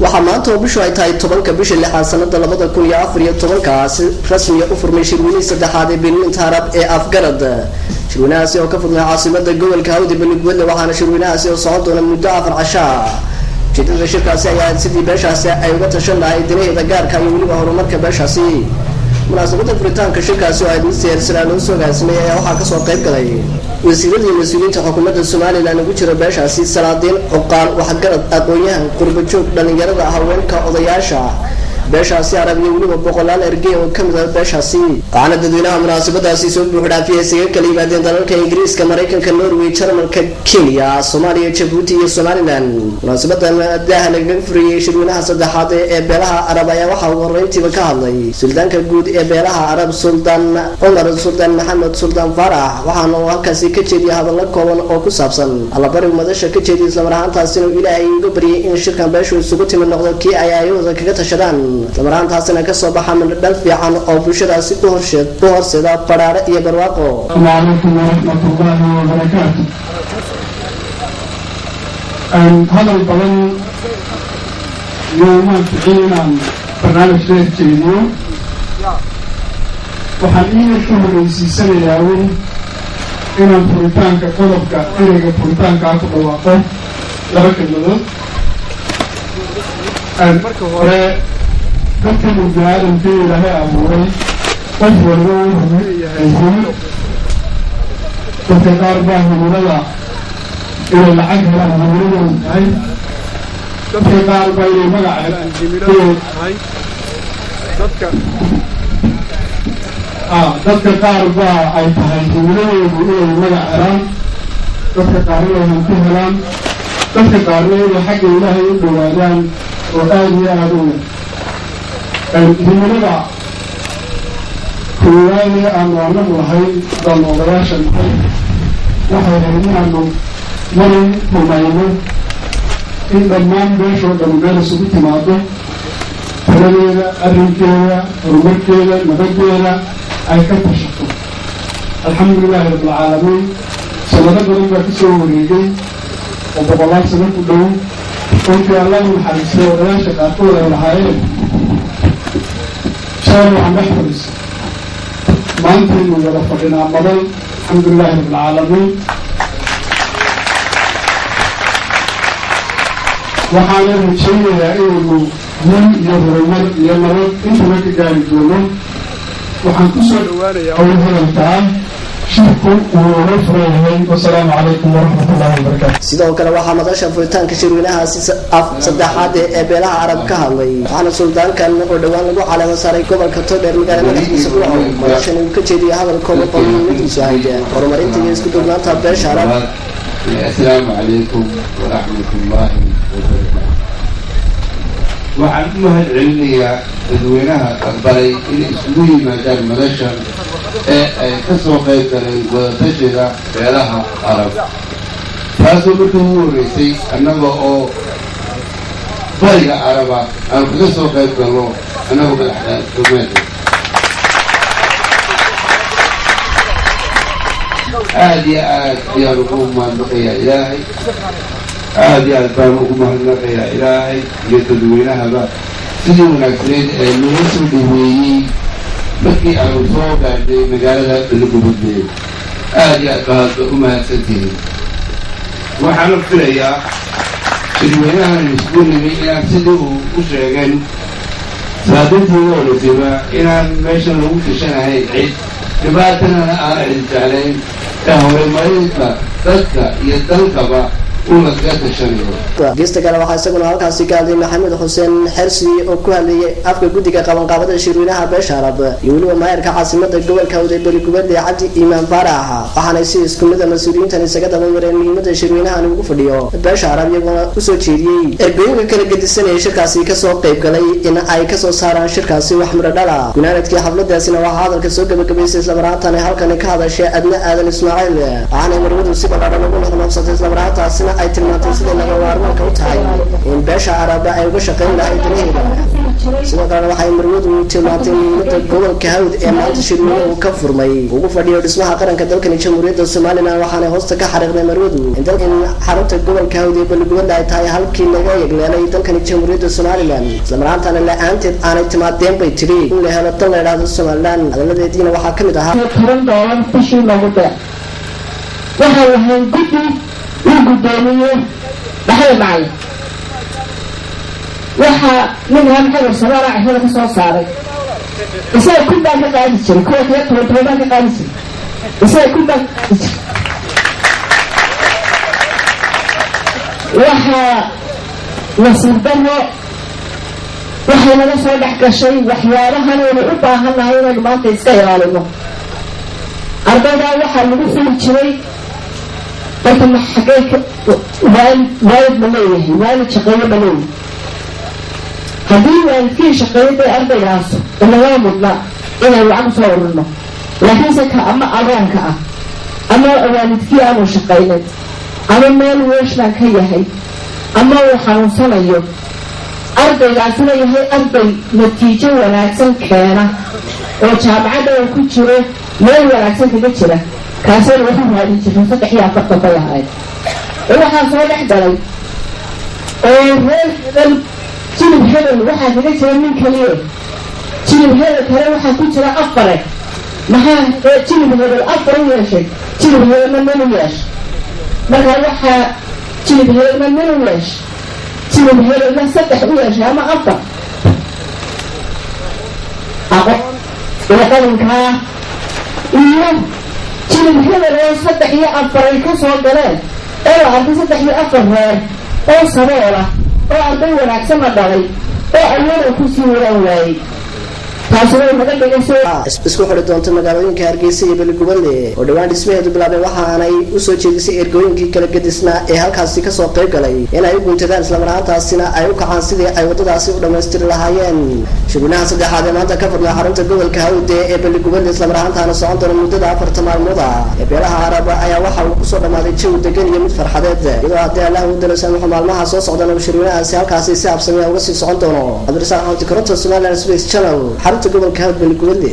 Waxaa maanta oo bishu ay tahay 10-ka bisha lixaad sanada 2014-ka si rasmiya u furmay shirweynihii saddexaad ee beelweynta Arab ee Afgarad. Shirweynahaasi oo ka furmay caasimada gobolka Hawdi, Beligubadle, waxaana shirweynahaasi oo socon doona muddo 4 cashaa. Ujeedada shirkaasi ayaa sidii beeshaasi ay uga tashan lahayd danaheeda gaarka iyo weliba horumarka beeshaasi. Munaasabada furitaanka shirkaasi oo ayd mid siyaarsanaa loo soo agaasimay ayaa waxaa kasoo qayb galay wasiirada iyo mas-uuliyiinta xukuumadda Somaliland ugu jira beeshaasi, salaadiin, cuqaal, waxgarad, aqoon-yahan, qurbajoog, dhalinyarada, haweenka, odayaasha beeshaasi Arab iyo weliba boqolaal ergey oo kamid ah beeshaasi. Waxaana dadweynaha munaasabadaasi soo buuxdhaafiyay isaga kala yimaadeen dalalka Ingiriiska, Maraykanka, Norway, Jarmalka, Kenya, Soomaaliya, Jabuuti iyo Somaliland. Munaasabadan daaha lagaga furiyey shirweynaha saddexaad ee beelaha Arab ayaa waxaa ugu horeyntiiba ka hadlay suldaanka guud ee beelaha Arab, Suldaan Cumar Suldaan Maxamed Suldaan Faarax, waxaana uu halkaasi ka jeediyay hadallo kooban oo ku saabsan allabari madasha ka jeediyay, islamar ahaantaasina uu Ilaahay uga baryay in shirkan beeshu isugu timid noqdo kii ay aayahooda kaga tashadaan, islamar ahaantaasina kasoo baxa midhodhal fiican oo bulshadaasi u horseeda badhaadhe iyo barwaaqo. Alaykum waraxmat ullaahi wabarakaatu. Hadal badan iyo ficin inaan barnaamij dheer jeediyo. Waxaan iina ka horreysiisanayaa un inaan furitaanka qodobka ereyga furitaankaa ku dhawaaqo laba kelmadood. Marka hore, dadkan ibni aadamkii Ilaahay abuuray, qof waliba wuxuu leeyahay himilo. Dadka qaar baa himilada inay lacag helaan himiladoodu tahay, dadka qaar baa inay magac helaan himiladoodu tahay, dadka qaar baa ay tahay himiladoodu inay magac helaan, dadka qaar inay hanti helaan, dadka qaarna inay xagga Ilaahay u dhowaadaan oo aada iyo aada u yar. Himilada koowaadee aanu anagu lahayn haddaanu odayaasha nahay waxay ahayd inaanu marin rumayno in dhammaan beeshoo dhan meel isugu timaado, taladeeda, arrinkeeda, horumarkeeda, nabaddeeda ay ka tashato. Alxamdulilaahi rabbilcaalamiin, sanado badan baa kasoo wareegay oo boqolaal sano ku dhow. Runtii Allah u naxariistay odayaasha qaarkood ay lahaayeen shalay waxaan dhex fadhiisa, maantaynu wada fadhinaa madal. Alxamdulilaahi rabbilcaalamiin. Waxaana rajaynayaa inaynu guul iyo horumar iyo nabad intaba ka gaari doono. Waxaan ku soo dhawaanayaa owl hadalka ah, shirku uu uga furan yahay. Wasalaamu calaykum waraxmat ullahi wabarakaatu. Sidoo kale waxaa madasha furitaanka shirweynahaasi saddexaad ee beelaha Arab ka hadlay, waxaana suldaankan oo dhowaan lagu caleemo saaray gobolka Togdheer, magaala madaxdiisa Burco, madashan uu ka jeediyay hadal kooban oo muhiimadiisu ahayd horumarinta iyo isku duubnaanta beesha Arab. Assalaamu calaykum waraxmat ullaahi wabarakaatu. Waxaan u mahad celinayaa dadweynaha aqbalay inay isugu yimaadaan madashan ee ay ka soo qayb galeen wadatashiga beelaha Arab, taasoo markii ugu horreysay annaga oo bariga Araba aan kaga soo qayb galno annagoo madaxdhaqameed. Aada iyo aad ayaan ugu mahadnaqayaa Ilaahay, aada iyo aad baan ugu mahadnaqayaa Ilaahay iyo dadweynahaba sidii wanaagsaneyd ee nagu soo dhaweeyey markii aanu soo gaadhnay magaalada Beligubadle. Aada iyo aad baa hadba u mahadsantihiin. Waxaana filayaa shirweynahan isku nimi inaan sidii uu u sheegeen saadintii ugu horreysayba inaan meeshan lagu tashanahayn cid dhibaatanana aan cid jeclayn ee horumarinta dadka iyo dalkaba uu lagaga tashanayo. Geesta kale waxaa isaguna halkaasi ka hadlay Maxamed Xuseen Xersi oo ku hadlayay afka guddiga qabanqaabada shirweynaha beesha Arab iyo weliba maayarka caasimada gobolka Hawde, Beligubadle, Cabdi Iimaan Faarax. Waxaanay si isku mid a mas-uuliyiintan isaga daba mareen muhiimada shirweynahan ugu fadhiyo beesha Arab, iyagoona usoo jeediyey ergooyinka kala gedisanaya shirkaasi kasoo qayb galay in ay kasoo saaraan shirkaasi wax midho dhala. Gunaanadkii xafladaasina waxaa hadalka soo gabagabaysay islamaraantan halkani ka hadashay Adna Aadan Ismaaciil, waxaanay marwadu si ballaadhan ugu noqnoqsatay, islamaraantaasina ay tilmaantay siday laga maarmaanka u tahay in beesha Araba ay uga shaqayn lahayd danaheeda. Sidoo kalena waxay marwadu tilmaantay muhiimada gobolka Hawd ee maanta shirweyne uu ka furmay ugu fadhiyo dhismaha qaranka dalkani Jamhuuriyadda Somalilan. Waxaanay hoosta ka xariiqday marwadu in dalkan xarunta gobolka Hawd ee Baligubadle ay tahay halkii laga yegleelay dalkani Jamhuuriyadda Somalilan, islamarhaantana la-aanteed aanay timaadeen, bay tidhi, in la helo dal la idhaahdo Somalilan. Hadaladeediina waxaa ka mid ahaa: $10 bishii loogu deeq. Waxaan lahayn guddi uu guddoomiyo Maxamed Macalin. Waxaa ninkaa Maxamed Samaara cashada ka soo saaray. Isaga 1000 baan ka qaadi jiray, kuwa kale toban toban baan ka qaadi jiray, isaga 1000 baan ka qaadi jiray. Waxaa nasiib daro, waxay naga soo dhex gashay waxyaabahan aynu u baahannahay inaynu maanta iska ilaalino. Ardaydaa waxaa lagu xuli jiray marka ma xaggee waalid, waalid ma leeyahay, waalid shaqeeyo ma leeyahay? Haddii waalidkii shaqeeyo, day ardaygaas inagama mudna inaynu lacag usoo ururno. Laakiinse ka ama agoonka ah ama waalidkii aanu shaqaynin ama meel weeshlan ka yahay ama uu xanuunsanayo, ardaygaasina yahay arday natiijo wanaagsan keena oo jaamacadda uu ku jiro meel wanaagsan kaga jira, kaasaynu waxu raadin jirnay. 43 bay ahayd. Waxaa soo dhex galay oo reer hebel, jilib hebel waxaa kaga jira nin kaliye, jilib hebel kale waxaa ku jira afare. Maxaa jilib hebel afar u yeeshay, jilib hebelna nin u yeeshay? Marka waxaa jilib hebelna nin u yeeshay, jilib hebelna saddex u yeeshay ama afar. Aqoon iyo qalinkaa iyo jilib hebel oo saddex iyo afar ay ka soo galeen oo la arkay saddex iyo afar reer oo saboola oo arday wanaagsanna dhalay oo ayada kusii wadaan waayey, taasina way naga dhigayso. Isku xidhi doonta magaalooyinka Hargeysa iyo Beligubadle oo dhowaan dhismaheedu bilaabay. Waxaanay usoo jeedisay ergooyinkii kala gedisnaa ee halkaasi kasoo qayb galay in ay u guntadaan, islamar ahaantaasina ay u kacaan sidii ay waddadaasi u dhammaystiri lahaayeen. Shirweynaha saddexaad ee maanta ka furmay xarunta gobolka Hawde ee Beligubadle, islamar ahaantaana socon doona muddada 4ta maalmood ah ee beelaha Arab, ayaa waxa uu kusoo dhamaaday jawi degan iyo mid farxadeed, iyadoo haddii Allah u dalo saamaxo maalmaha soo socdana uu shirweynahaasi halkaasi si habsamiya uga sii socon doono. Cabdirasaaq Xamdi Koronto, Somaliland Space Channel, xarunta gobolka Hawd, Beligubadle.